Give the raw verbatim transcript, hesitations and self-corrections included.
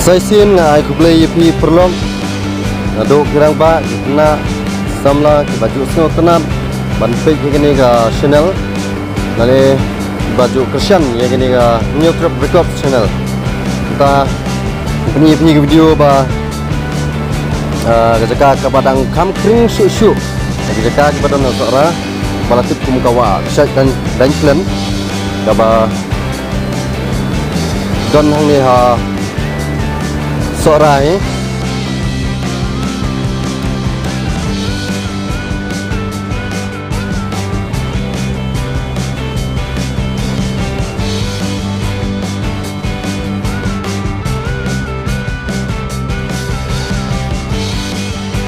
Sa shisien nga ai khublei ïa phi paralok, naduh ki rangbah, ki khynnah samla kiba ju sngewtynnat ban peit ïa kane ka channel, lane ba ju kyrshan ïa kane ka Hynñiewtrep Records channel. Mynta pyni ïa phi ka video ba, ah, ka jaka kaba dang kham khring shuh shuh, ka jaka kaba don ha Sohra, ba la tip kum ka Wah Kshaid Dain, Daiñkhlen, kaba don hangne ha Sohra hi.